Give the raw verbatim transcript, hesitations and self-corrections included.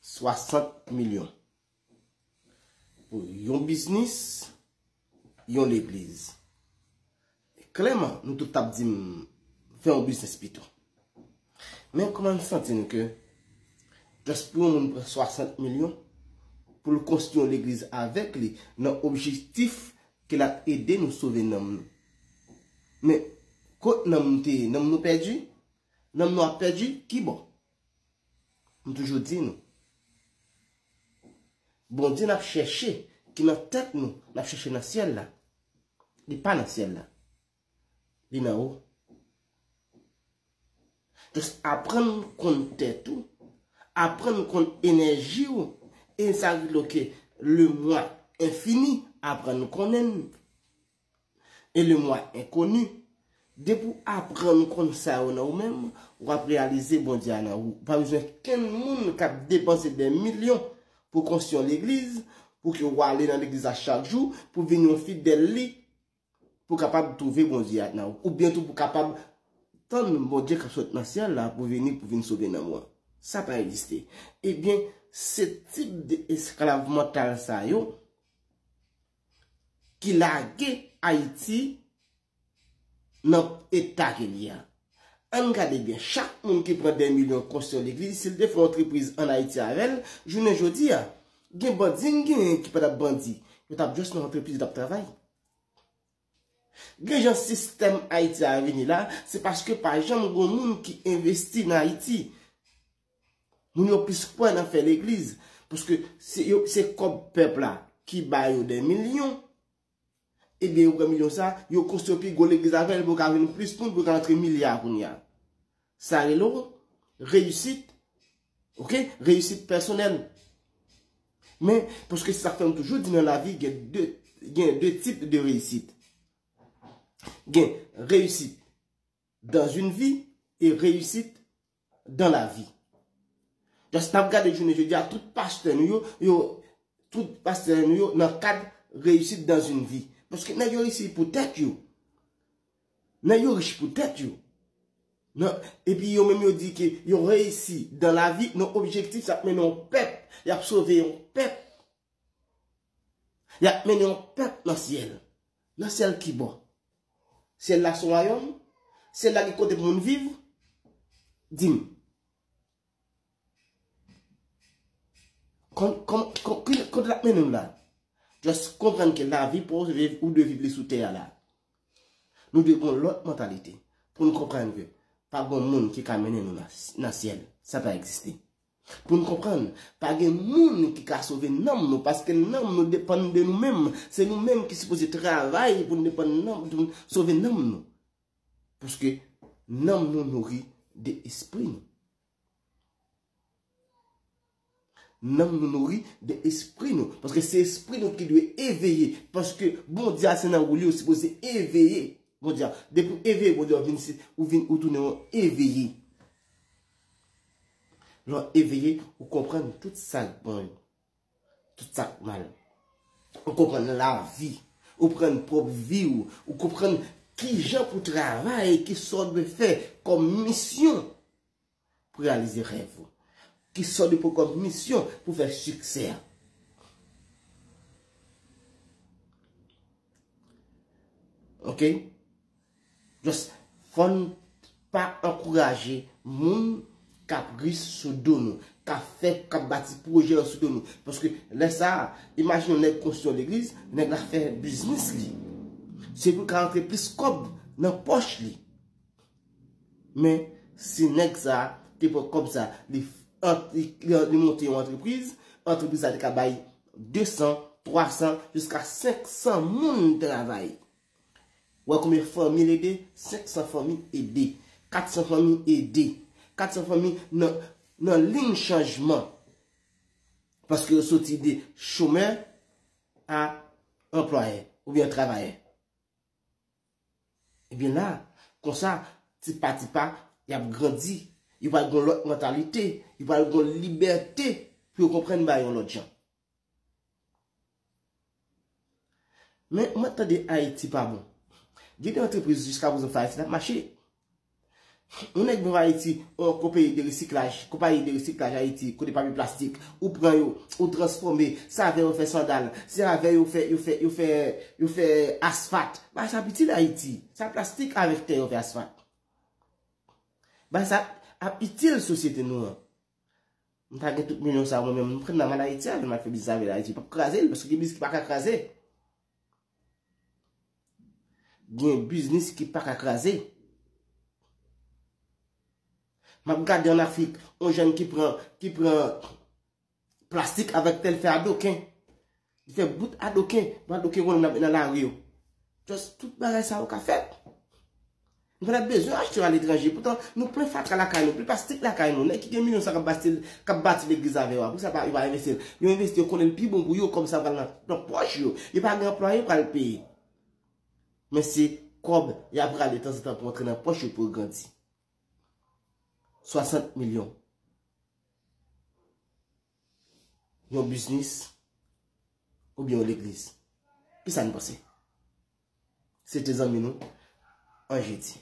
swasant milyon. Pou yon biznis, yon legliz. Klèman, nou tout t ap di m fè yon biznis pito. Men kòman n santi n ke just pou yon moun pran swasant milyon pou l konstwi yon legliz avèk li nan objektif ke l ap ede nou sove nanm nou. Men kot nanm nou te ye? Nanm nou pèdi? Nanm nou ap pèdi? Kibò? M toujou di nou, Bondye n ap chèche, ki nan tèt nou, n ap chèche nan syèl la. Li pa nan syèl la. Li nan ou. Just aprann konn tèt ou, aprann konn enèji w, e sa ki rele ke le moi infini, aprann konnen l. E le moi inconnu. Depi w aprann konn sa yo nan ou menm, w ap reyalize Bondye a nan ou. Ou pa bezwen kenn moun k ap depanse dè milyon pou konstwi yon legliz, pou ke w ale nan legliz la chak jou, pou vin yon fidèl li, pou kapab twouve Bondye a nan ou. Oubyen tou pou kapab tann Bondye k ap sot nan syèl la pou vini, pou vin sove nanm ou an. Sa pa egziste. Ebyen, se tip de esklav mantal sa yo ki lage Ayiti nan eta ke li a. Ann gade byen, chak moun ki pran dè milyon konstwi yon legliz, si l te fè yon antrepriz ann Ayiti avè l, jounen jodi a, gen bandi, gen ki pa t ap bandi, yo t ap just nan antrepriz, yo t ap travay. Gen jan sistèm Ayiti a vini la, se paske pa janm gen moun ki envesti nan Ayiti. Moun yo plis kwè nan fè legliz, paske se, yo, se kòb pèp la ki ba yo dè milyon, ebyen, yo pran milyon sa, yo konstwi pi gwo legliz avè l pou ka vin plis moun, pou ka rantre milya kounye a. Sa rele w reyisit, oke? Reyisit pèsonèl. Men, paske se sa k fè m toujou di nan lavi, gen de, gen de tip de reyisit. Gen reyisit dans une vie e reyisit dans la vie. Just n ap gade jounen jodi a, tout pastè nou yo, yo, tout pastè nou yo nan kad reyisit dans une vie. Paske nèg yo reyisi pou tèt yo. Nèg yo rich pou tèt yo. Non, epi yo menm yo di ke yo reyisi dans la vie, nan objektif sa ap mennen yon pèp, y ap sove yon pèp. Y ap mennen yon pèp nan syèl. Nan syèl ki bò? Syèl la se yon wayòm? Syèl la gen kote pou moun viv? Di m. Kon, kon, kon, ki, kote l ap mennen nou la? Just konprann ke lavi pa w viv, ou dwe viv li sou tè a la. Nou dwe gen yon lòt mantalite pou n konprann ke pa gen moun ki ka mennen nou nan, nan syèl. Sa pa egziste. Pou n konprann, pa gen moun ki ka sove nanm nou, paske nanm nou depann de nou menm. Se nou menm ki sipoze travay pou n depann nanm, pou n sove nanm nou. Paske nanm nou nouri de espri nou. Nanm nou nouri de espri nou. Paske se espri nou ki dwe eveye. Paske Bondye a se nan ou li, ou sipoze eveye. Bondye a, depi w eveye, Bondye a vin si, ou vin, ou tounen yon eveye. Lè w eveye, ou konprann tout sa k bon yo, tout sa k mal. Ou konprann lavi. Ou konprann pwòp vi w. Ou konprann kijan pou travay, kisa w dwe fè kòm misyon pou reyalize rèv ou. Kisa w dwe pran kòm misyon pou fè siksè a. Oke? Just fò n pa ankouraje moun k ap rich sou do nou, k ap fè, k ap bati pwojè yo sou do nou. Paske lè sa a, imajine yon nèg konstwi yon legliz, nèg la fè biznis li. Se pou l ka rantre plis kòb nan pòch li. Men, si nèg sa a te pran kòb sa a, li, li, li monte yon antrepriz, antrepriz la te ka bay de san, twa san, jiska senk san moun travay. Ou wè konbyen fanmi l ede? Senk san fanmi ede. Kat san fanmi ede. Kat san fanmi nan, nan liy chanjman. Paske yo soti de chomè a anplwayè oubyen travayè. Ebyen la, konsa, ti pa ti pa, y ap grandi. Yo pral gen yon lòt mantalite. Yo pral gen yon libète pou yo konprann bagay yon lòt jan. Men, mwen tande Ayiti pa bon. Gen de antrepriz jiska prezan fè Ayiti n ap mache. Yon nèg vin Ayiti, yon konpayi de resiklaj, konpayi de resiklaj Ayiti, kote papye plastik, ou pran yo, ou transfòme, se avè yo fè sandal, se avè yo fè, yo fè, yo fè, yo fè asfat. Bagay sa ap itil Ayiti. Sa plastik avèk tè yo fè asfat. Bagay sa ap itil sosyete nou an. M ta gen tout milyon sa mwen menm, m pran nan mal Ayiti avè l, m al fè biznis avè l Ayiti. P ap kraze l, paske gen biznis ki pa ka kraze. Gen biznis ki pa ka kraze. M ap gade an Afrik, yon jèn ki pran, ki pran plastik avèk tè l fè adoken. Li fè bout adoken, bout adoken konnen nan, nan lari yo. Just tout bagay sa yo ka fèt. Nou pa t ap bezwen achte yo aletranje. Poutan, nou plen fatra lakay nou, plen plastik lakay nou. Nèg ki gen milyon sa k ap bati, k ap bati legliz avè yo a. Poukisa pa, yo pa envesti l? Yo envesti, yo konnen l pi bon pou yo, kòb sa pral nan, nan pòch yo. Yo pa gen anplwaye yo pral peye. Men se kòb y ap rale tanzantan pou antre nan pòch yo pou yo grandi. Swasant milyon. Yon biznis oubyen yon legliz. Kisa n panse? Se te zanmi nou Anjedi.